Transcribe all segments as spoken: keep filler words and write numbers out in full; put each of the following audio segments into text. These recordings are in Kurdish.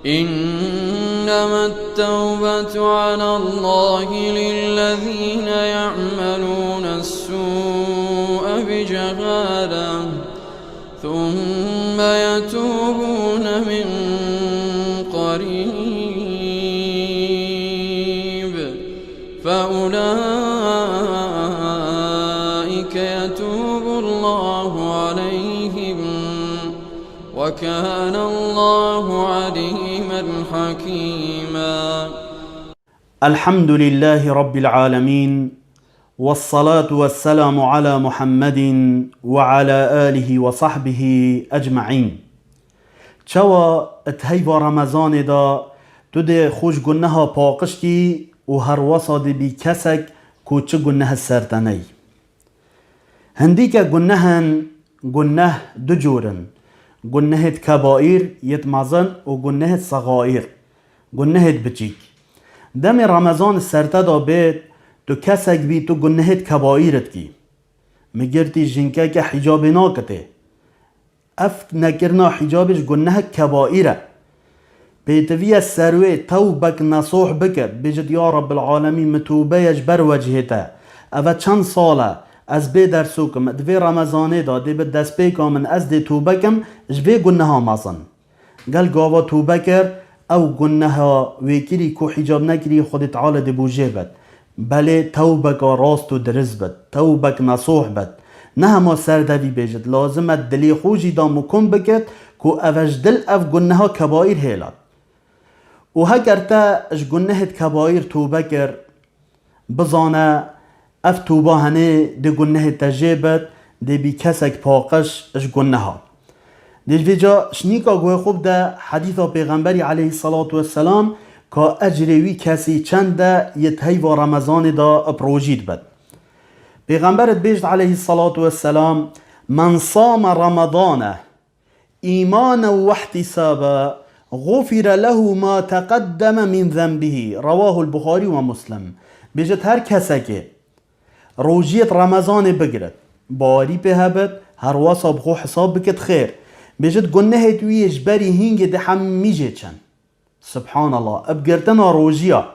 إنما التوبة على الله للذين يعملون السوء بجهالة ثم يتوبون من قريب فأولئك يتوب الله عليهم وكان الله عليما حكيما. الحمد لله رب العالمين، والصلاة والسلام على محمد وعلى آله وصحبه أجمعين. Çawa di heyva Remezanê de tu dê xwe ji guneha paqij kî û herwesa dê bî kesek ku çi guneh ser te ney? Hindîke gunehên, guneh du cor in. Gunehêt kebaîr, yêt mezin û gunehêt sexaîr, gunehêt biçîk. Demê Remezan ser te de bêt, tu kesek bî tu gunehêt kebaîr dikî. Migirtî jinkeke hicabê nakitê. Ev nekirina hicabê ji gunehek kebaîr e. Pêtiviye ser wê tewbek nesoh bike, bêjit, Ya Rabbil Alemîn, min tûbe ye ji ber wecihê te. Eve çend sal e ez bê dersok im, di vê Remezanê de dê bi destpêka min ez dê tûbe kim ji vê guneha mezin. Gel gava tûbe kir, ew guneha wê kirî ku hicab nekirî Xwedê Teala dê bo jê bet. Belê tewbeka rast û dirist bit, tewbek nesoh bit. Ne hema ser devî bêjit, lazim e dilê xwe jî damukum bikit ku ev ji dil ev guneha kebaîr hêlat. Û heger te ji gunehêt kebaîr tûbe kir, bizane ev tûba henê dê gunehê te jê bit, dê bî kesek paqij ji guneha. Dê ji vê ca şinîka guhê xwe bide hedîsa Pêxemberî aleyhisselatu vesselam ka ecrê wî kesî çend e yê di heyva Remezanê de bi rojî dibit. Pêxember dibêjit aleyhisselatu vesselam, "Men same Ramadane îmanen we ihtisabe, gufire lehu ma teqeddeme min zenbihî." Rewahul Buxarî ve Muslim. Bêjit her kesekê rojiyêt Remezanê bigirit, bawerî pê hebit, herwesa bi xwe hesab bikit xêr. Bêjit gunehêt wî yê ji berî hîngê dê hemî jê çin. Subhanallah, bi girtina rojiya.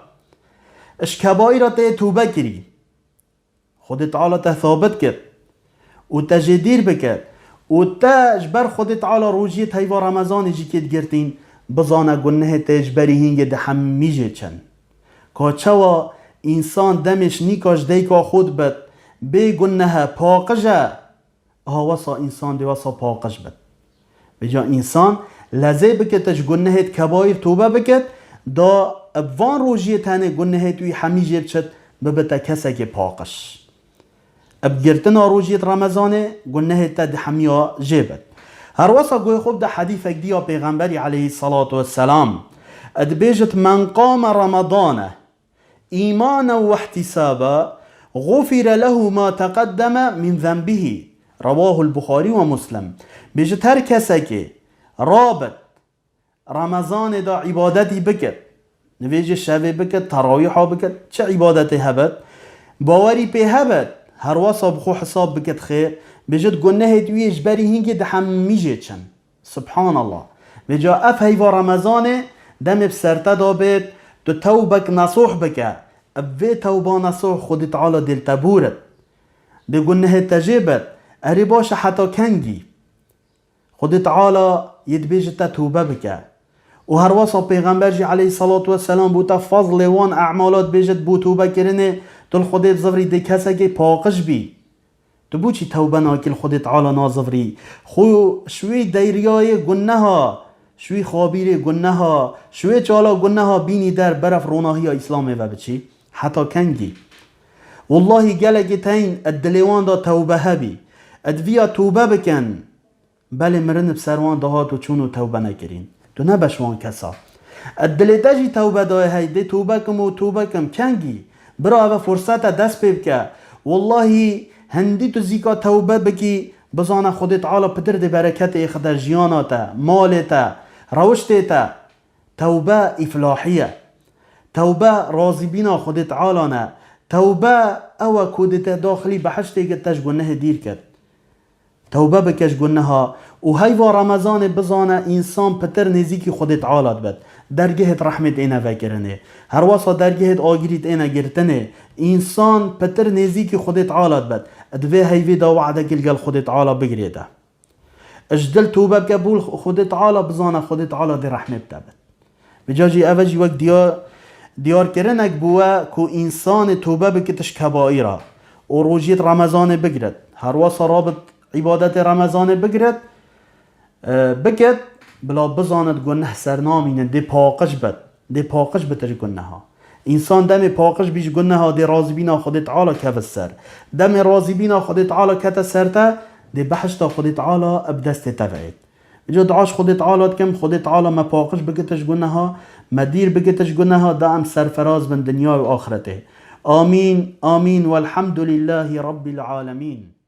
Ji kebaîra te yê tûbe kirî. Xwedê Teala te sabit kir û te jê dîr bikir û te ji ber Xwedê Teala rojiyêt heyva Remezanê jî kê digirtîn, bizane gunehê te ji berî hîngê dê hemî jê çin. Ka çawa însan demê şinîka ji dayika xwe dibit, bê gunehe paqij e, ha wesa însan dê wesa paqij bit. Vêca însan lezê bikit ji gunehêt kebaîr tûbe bikit, da bi van rojiyê tenê gunehêt wî hemî jê biçit, bibite kesekê paqij. Bi girtina rojiyêt Remezanê gunehêt te di hemiya jê bit. Herwesa guhê xwe bide hedîfek diya Pêxemberî aleyhisselatu vesselam. Dibêjit, "Men qame Ramadane îmanen we ihtisabe, gufire lehu ma teqeddeme min zenbihî." Rewahul Buxarî ve Muslim. Bêjit her kesekê rabit Remezanê de îbadetî bikit, nivêjê şevê bikit, terawîha bikit, çi îbadetê hebit, bawerî pê hebit, herwesa bi xwe hesab bikit xêr, bêjit gunehêt wî yê ji berî hîngê dê hemî jê çin. Subhanallah. Vêca ev heyva Remezanê demê bi ser te de bêt, tu tewbek nesoh bike. Ev vê tewba nesoh Xwedê Teala dê li te bûrit. Dê gunehê te jê bet. Erê baş e heta kengî? Xwedê Teala yê dibêjit te tûbe bike. Û herwesa Pêxember jî aleyhisselatu vesselam bo te fezlê wan emala dibêjit bo tûbekirinê, tu li Xwedê bizivirî dê kesekê paqij bî. Tu bo çî tewbe nakî li Xwedê Teala nazivirî? Xwe ji wê deryayê guneha, ji wê xabîrê guneha, ji wê çala guneha bînî der berev ronahiya Îslamê ve biçî? Heta kengî? Wellahî gelekî teyn di dilê wan de tewbe hebî. Di viya tûbe bikin. Belê mirin bi ser wan dihat û çûn û tewbe nekirîn. Tu nebe ji wan kesa. Di dilê te jî tewbe dayê hey, dê tûbe kim û tûbe kim. Kengî? Bira, eve fursete dest pê bike. Wellahî hindî tu zîka tewbe bikî, bizane Xwedê Teala pitir dê bereketê êxide jiyana te, malê te, rewiştê te. Tewbe îflahî ye. Tewbe razîbîna Xwedê Teala ne. Tewbe ew e ku dê te daxilî behiştê kir, te ji gunehê dîr kir. Tewbe bike ji guneha û heyva Remezanê bizane însan pitir nêzîkî Xwedê Teala dibet. Dergehêt rehmê têne vekirinê. Herwasa dergehêt agirî têne girtinê. Însan pitir nêzîkî Xwedê Teala dibet. Di vê heyvê de wade gil gel Xwedê Teala bigirê de. Ji dil tobe bike bû Xwedê Teala bizane Xwedê Teala dê rehmê bide bit. Vêca jî eve jî wek diya-, diyarkirinek bû we ku însanê tobe bikit ji kebaîra û rojiyêt Remezanê bigirit. Herwasa rabit îbadetê Remezanê bigirit, e, bikit, bila bizanit guneh ser namînin, dê paqij bit. Dê paqij bite ji guneha. Însan demê paqij bî ji guneha dê razîbîna Xwedê Teala kevit ser. Demê razîbîna Xwedê Teala kete ser te, dê behişta Xwedê Teala bi destê te ve yêt. Îca dua ji Xwedê Teala dikim, Xwedê Teala me paqij bikite ji guneha, me dîr bikite ji guneha, da em serferaz bin dinya û axretê. Amîn, amîn, welhamdulîllahî Rabbil alemîn.